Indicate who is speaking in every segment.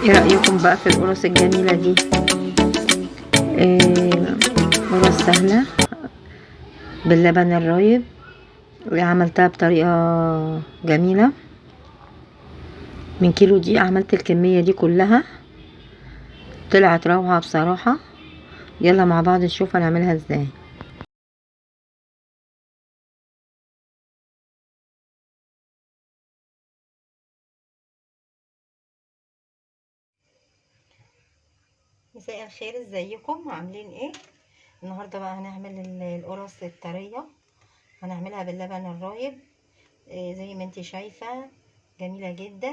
Speaker 1: ايه رأيكم بقى في القرص الجميلة دي؟ قرص سهلة باللبن الرايب، وعملتها بطريقة جميلة. من كيلو دي عملت الكمية دي كلها، طلعت روعة بصراحة. يلا مع بعض نشوف هنعملها ازاي. مساء الخير، ازيكم عاملين ايه؟ النهارده بقى هنعمل القرص الطريه، هنعملها باللبن الرايب. زي ما انت شايفه جميلة جدا.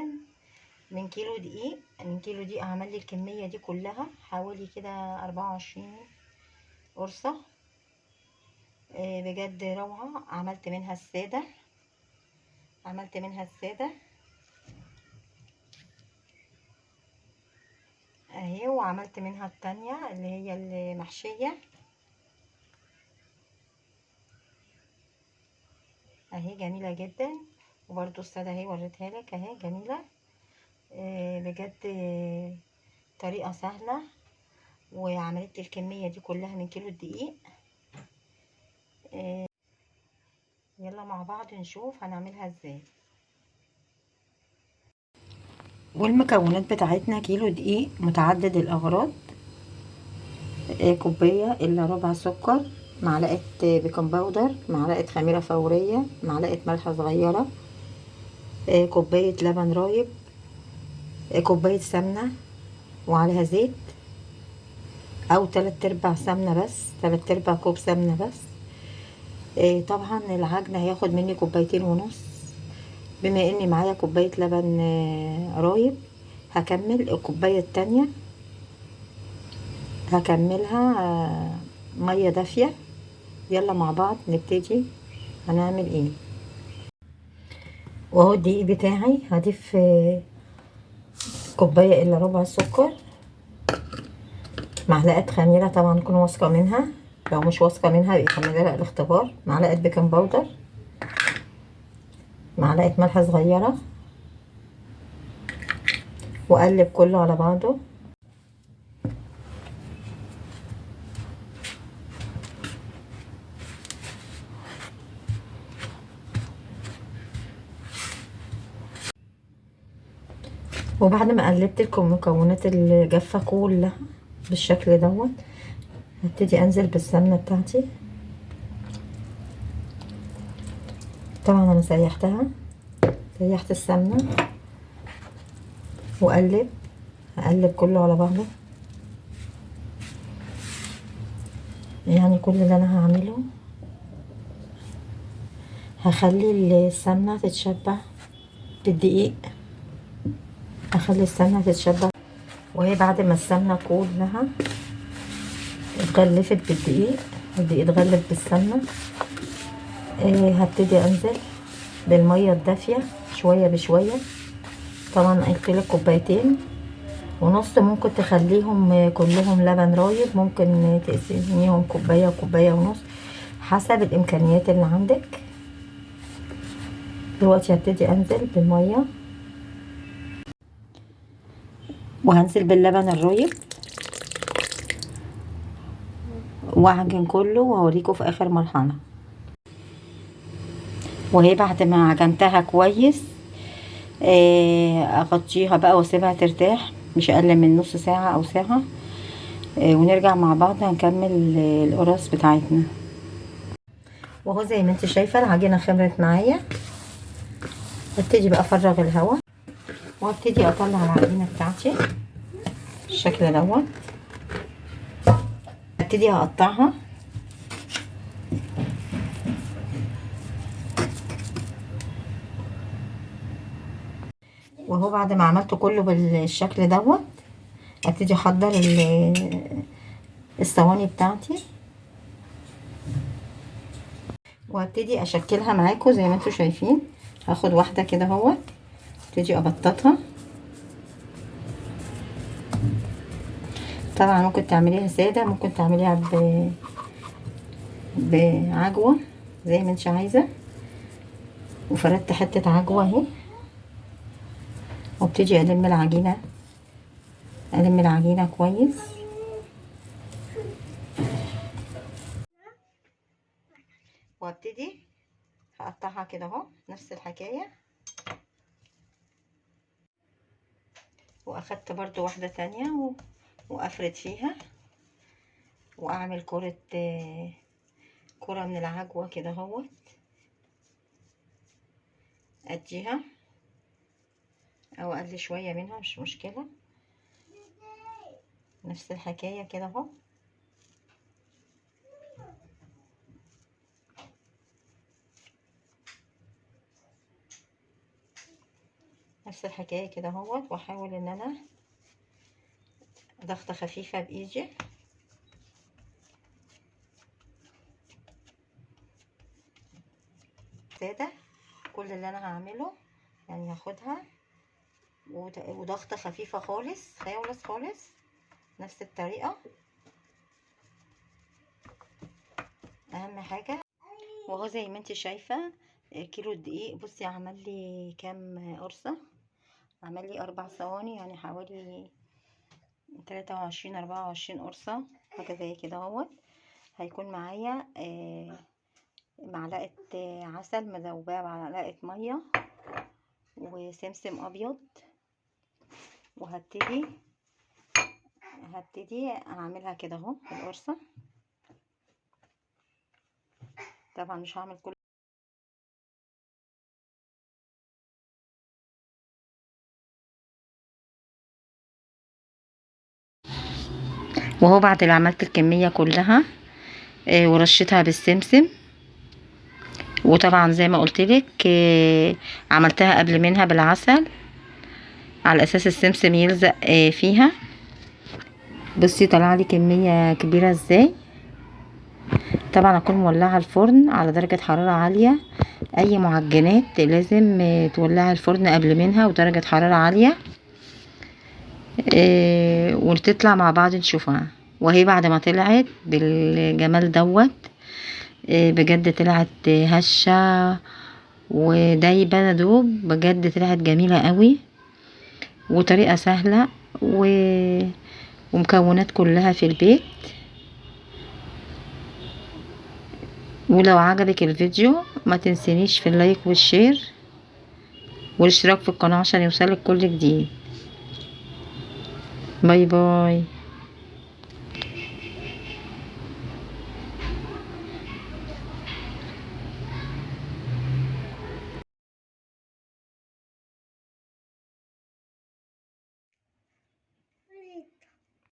Speaker 1: من كيلو دقيق، من كيلو دقيق عمل لي الكمية دي كلها حوالي كده 24 قرصة. بجد روعه. عملت منها السادة، عملت منها السادة اهي، وعملت منها التانية اللي هي المحشية اهي، جميلة جدا. وبرده السادة اهي وريتها لك اهي، جميلة. بجد طريقة سهلة، وعملت الكمية دي كلها من كيلو الدقيق. يلا مع بعض نشوف هنعملها ازاي. والمكونات بتاعتنا: كيلو دقيق متعدد الاغراض، كوباية الا ربع سكر، معلقه بيكنج باودر، معلقه خميره فورية، معلقه ملح صغيرة، كوباية لبن رايب، كوباية سمنه وعليها زيت، او 3/4 سمنه بس، 3/4 كوب سمنه بس. طبعا العجن هياخد مني 2.5 كوباية، بما اني معايا كوباية لبن رايب هكمل الكوباية التانية، هكملها مية دافيه. يلا مع بعض نبتدي هنعمل ايه. وهو الدقيق بتاعي هضيف كوباية الا ربع سكر، معلقه خميره، طبعا نكون واثقة منها، لو مش واثقة منها يبقى كملها الاختبار، معلقه بيكنج باودر، معلقه ملح صغيرة، واقلب كله على بعضه. وبعد ما قلبت لكم المكونات الجافه كلها بالشكل دوت، هبتدي انزل بالسمنه بتاعتي. طبعا انا سيحتها، سيحت السمنة، واقلب، هقلب كله على بعضه. يعني كل اللي انا هعمله هخلي السمنة تتشبع بالدقيق، اخلي السمنة تتشبع. وهي بعد ما السمنة كلها اتغلفت بالدقيق، الدقيق اتغلف بالسمنه، هبتدي انزل بالمية الدافيه شوية بشوية. طبعا قلت لك 2.5 كوباية، ممكن تخليهم كلهم لبن رايب، ممكن تقسميهم كوباية وكوبايه ونص حسب الامكانيات اللي عندك. دلوقتي هبتدي انزل بالمية، وهنزل باللبن الرايب، واعجن كله وهوريكم في اخر مرحلة. وهي بعد ما عجنتها كويس، اغطيها بقى واسيبها ترتاح مش اقل من نص ساعة او ساعة، ونرجع مع بعض هنكمل القرص بتاعتنا. وهو زي ما انت شايفه العجينة خمرت معايا. هبتدي بقى افرغ الهواء، وابتدي اطلع العجينة بتاعتي بالشكل دوت. هبتدي اقطعها. وهو بعد ما عملته كله بالشكل دوت، ابتدي احضر الصواني بتاعتي، وابتدي اشكلها معاكم زي ما انتم شايفين. هاخد واحدة كده اهوت، ابتدي ابططها. طبعا ممكن تعمليها ساده، ممكن تعمليها بعجوه زي ما انت عايزه. وفردت حتة عجوه اهي، وابتدي الم العجينة الم العجينة كويس. وابتدي هقطعها كده اهو نفس الحكاية. واخدت برضو واحدة تانية وافرد فيها واعمل كرة من العجوة كده اهوت، اديها او اقل شوية منها مش مشكلة. نفس الحكاية كده اهو. نفس الحكاية كده اهوت. واحاول ان انا ضغطة خفيفة بايدي. سادة كل اللي انا هعمله يعني هاخدها وضغطة خفيفة خالص خالص خالص، نفس الطريقة. اهم حاجة وهو زي ما انت شايفة كيلو الدقيق بصي عمل لي كام قرصة، عمل لي 4 صواني، يعني حوالي 23 24 قرصة حاجة زي كده اهوت. هيكون معايا معلقة عسل مذوباه معلقة مية وسمسم ابيض. وهبتدي اعملها كده اهو القرصة. طبعا مش هعمل كل وهو بعد اللي عملت الكمية كلها ورشيتها بالسمسم. وطبعا زي ما قلتلك عملتها قبل منها بالعسل على اساس السمسم يلزق فيها. بصي طلع لي كمية كبيرة ازاي. طبعا اكون مولعه الفرن على درجه حرارة عالية. اي معجنات لازم تولعي الفرن قبل منها ودرجة حرارة عالية، وتطلع مع بعض نشوفها. وهي بعد ما طلعت بالجمال دوت بجد طلعت هشه ودايبه دوب، بجد طلعت جميلة قوي وطريقه سهلة ومكونات كلها في البيت. ولو عجبك الفيديو ما تنسينيش في ال like وال share والاشتراك في القناة عشان يوصلك كل جديد. bye bye.